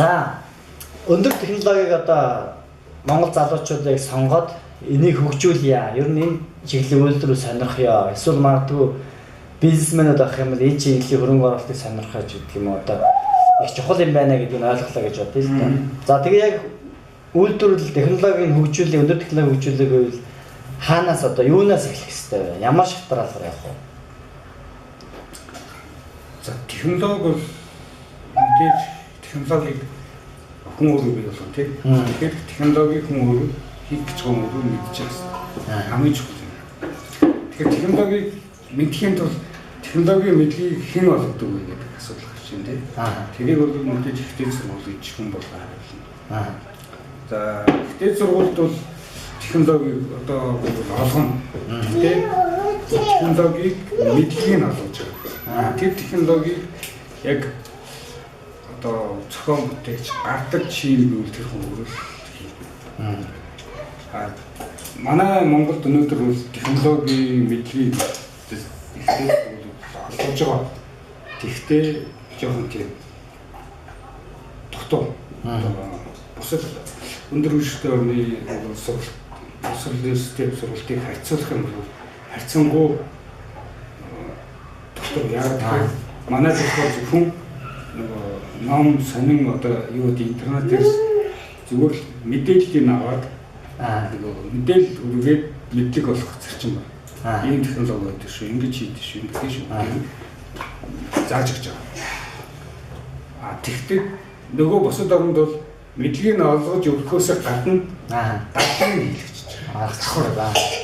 За, өндөр технологиг одоо Монгол залуучуудыг сонгоод энийг хөгжүүлье. Ер нь энэ чиглэлийн үйлдвэрүүд сонирхъё. Эсвэл магадгүй бизнесмэнүүд авах юм бол энэ чиглэлийн хөрөнгө оруулалтыг сонирхож гэдэг юм уу, одоо их чухал юм байна гэдгийг ойлголоо гэж бодъё л да. За, тэгээ яг үйлдвэрлэл технологийн хөгжүүлэх, өндөр технологийн хөгжүүлэх гэвэл хаанаас одоо юунаас эхлэх ёстой вэ? Ямар шалтгаалгаар явах вэ? За, технологи бол мэдээж технологиг хүн өөрөө бий болгоно, тий. Тэгэхээр технологиг хүн өөрөө хийх гэж байгаа өөрөө мэдчих хэрэгтэй. Хамгийн чухал юм. Тэгэхээр технологиг мэдхийн тулд технологийн мэдлэгийг хэн олгодог вэ гэдэг асуудал гарч байна, тий. Тэрийг бол мэдээж их дээд сургууль гэж хүн болгоо хариулна. За, их дээд сургуульд бол технологиг одоо олгоно. Гэхдээ технологиг мэдлэгийг нь олгож байгаа. Тэр технологиг яг одоо зохион бүтээгч гардаг шийдэл гэвэл тэр хүн өөрөө л хийх. Манай Монголд өнөөдөр бол технологийн мэдлэгийг их дээд сургуулиуд олгож байгаа. Тэгэхдээ жоохон тийм дутуу. Бусад өндөр түвшинтэй орны сургалт, бусад систем сургалтыг харьцуулах юм бол харьцангуй дутуу. Яг тэгэхээр манай болохоор зөвхөн нөгөө ном сонин одоо юу гэдэг интернетээс зүгээр л мэдээллийг аваад нөгөө мэдээлэл хүргээд мэдлэг болох зарчим байна. Ийм технологи байдаг шүү, ингэж хийдэг шүү, ингэж шүү зааж өгч байгаа. А тэгвэл нөгөө бусад оронд бол мэдлэгийг нь олгож өгөхөөс гадна дадлага хийлгэж байгаа. Давхар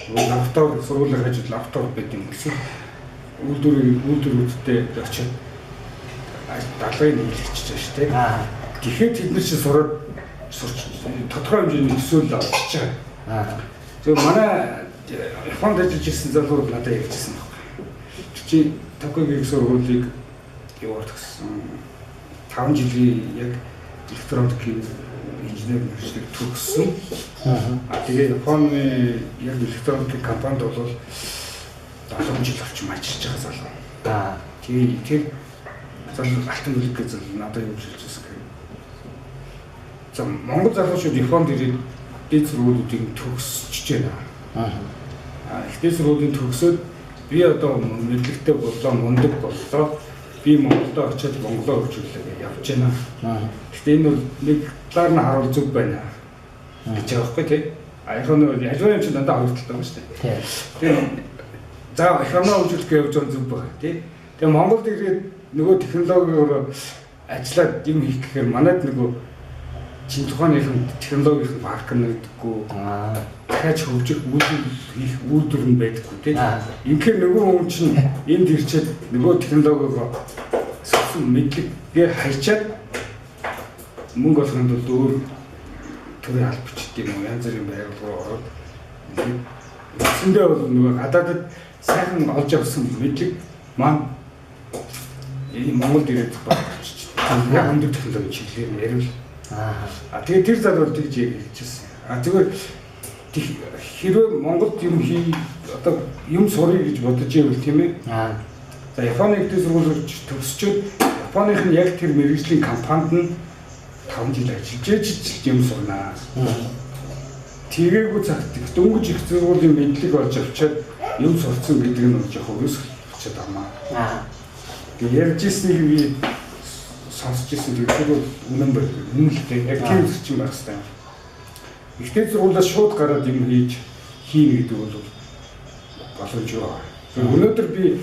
нөгөө лаборатори сургуулийн хажууд лаборатори байд юм гэсэн үйлдвэрүүдтэй очиод дадлагыг хийлгэж байгаа шүү дээ. Тэгэхээр тэд нар чинь сураад сурч тодорхой хэмжээний төсөөлөл олж байгаа. Зөв манай Японд ажиллаж ирсэн залуу надад ярьжсэн байхгүй. Чи Токиогийн сургуулийг яваар төгссөн 5 жилийн яг электроникийн инженер мэргэжлийг төгссөн. А тэгээ Японы яг электроникийн компанид бол 7 жил орчим ажиллаж байгаа залуу. Тэгээ тэр залуу алтан бүлэг гэж залуу надад юу хэлжсэн гэхээр за Монгол залуучууд Японд ирээд дээд сургуулиудыг төгсөж байна. Их дээд сургуулийн төгсөөд би одоо мэдлэгтэй боллоо, мундаг боллоо. Би Монголдо очиод Монголоо хөгжүүлээ гэж явж байна. Гэхдээ энэ бол нэг талаар нь харуул зүг байна гэж байгаа байхгүй тий. А яг нь альва юм чинь дандаа хоёр талтай байна шүү дээ. Тэгээ за экономи хөгжүүлэх гэж явж байгаа зүг байна тий. Тэгээ Монголд ирээд нөгөө технологиор ажиллаад юм хийх гэхээр манайд нөгөө чин тухайныхан технологийн парк нэгдэггүй. Дахиад хөгжих үйлдвэр хийх үйлдвэр нь байдаггүй тий. Инхээр нөгөө хүн чинь энд ирчээд нөгөө технологиогоо сурсан мэдлэгээ хайчаад мөнгө олохын тулд өөр төрийн албачд юм уу янз бүрийн байгууллага руу ороод үндсэндээ бол нөгөө гадаадд сайхан олж авсан мэдлэг маань энэ Монголд ирээд болчих. Яг өндөр технологийн чиглэлээр ярил. А тэгээ тэр залуу бол тэгж хэлчихсэн. А зүгээр хэрвээ Монголд юм хий одоо юм сурыг гэж бодож ивэл тийм ээ. За Японы их дээд сургуулиуд төгсчөөд Японых нь яг тэр мэргэжлийн компанид нь 5 жил ажиллаж ижил юм сурнаа. Тэгээгүй цагт дөнгөж их сургуулийн мэдлэг олж авчаад юм сурцсан гэдэг нь бол жоохон өсөх болчиход байгаа. Тэгээ ярьж ирснийг би сонсч ирсэн тэр бол үнэн байна. Үнэн л дээ. Яг тийм зөрчин байх хэрэгтэй. Их дээд сургуулиас шууд гараад юм хийж хийнэ гэдэг бол боломжгүй байна. Өнөөдөр би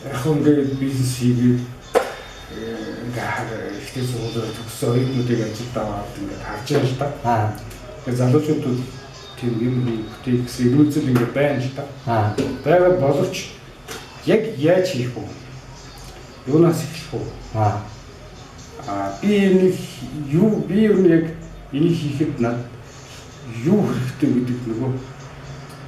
яг ингээд бизнес хийгээд ингээд их дээд сургуулиар төгссөн оюутнуудыг ажилд аваад ингээд харж байгаа л да. Тэгээ залуучууд бол тийм юм бүтээх гэсэн эрүүцэл ингээд байна л да. Байгаад боловч яг яаж хийх вэ? Юунаас эхлэх вэ? Би энийг юу би ер нь яг энийг хийхэд над юу хэрэгтэй гэдэг нөгөө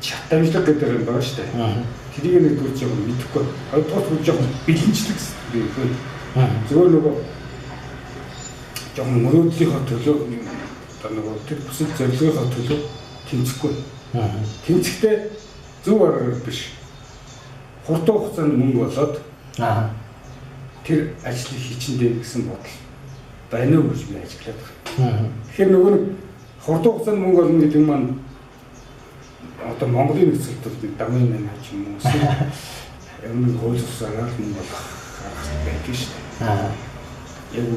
чат дамжлага гэдэг юм байна шүү дээ. Тэрийг нэг дүүж байгаа мэдэхгүй. Хоёрдугаар нь жоохон бэлэнчлэг би зөвөр нөгөө жоохон мөрөөдлийнхөө төлөө одоо нөгөө тэр бүсэл зорилгынхоо төлөө тэмцэхгүй. Тэмцэхдээ зөв аргаар биш. Хурдан хугацаанд мөнгө болоод тэр ажлыг хийчихэндээ гэсэн бодол байна уу гэж би ажиглаад байна. Тэгэхээр нөгөө нэг хурдан хугацаанд мөнгө олно гэдэг маань одоо Монголын нөхцөлд бол нэг дамын 8 ч юм уу эсвэл юм нэг хууль цусаараа л мөнгө олох арга байдаг шүү дээ. Яг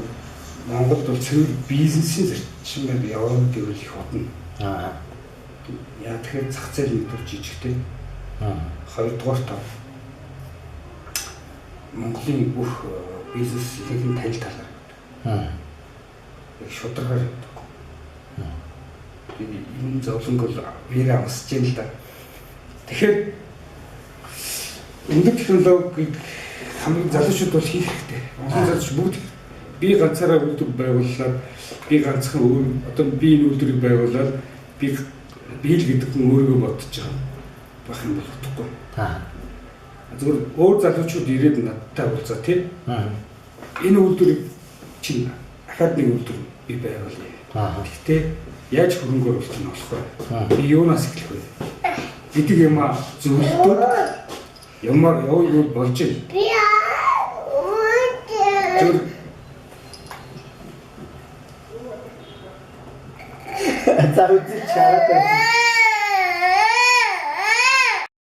Монголд бол цэвэр бизнесийн зарчмаар явна гэвэл их удна. Яа тэгэхээр зах зээл нэгдүгээр жижигтэй. Хоёрдугаар та Монголын бүх бизнес ихэнх нь танил талаар явдаг. Яг шударгаар явдаг. Энэ зовлонг бол биеэр амсаж байна л да. Тэгэхээр өндөр технологиг хамгийн залуучууд бол хийх хэрэгтэй. Монголын залуучууд бүгд би ганцаараа үйлдвэр байгууллаа, би ганцхан өөр одоо би энэ үйлдвэрийг байгуулаад би л гэдэг хүн өөрийгөө бодож байгаа байх юм бол утгагүй. Зөвхөн өөр залуучууд ирээд надтай уулзаа тий. Энэ үйлдвэрийг чинь ахаад нэг үйлдвэр би байгуулъя. Гэхдээ яаж хөрөнгө оруулалт нь олох вэ? Би юунаас эхлэх вэ? Гэдэг юм а зөвлөлтүүд ямаар явуул болж байна. Зөв За үзэж чараад байна.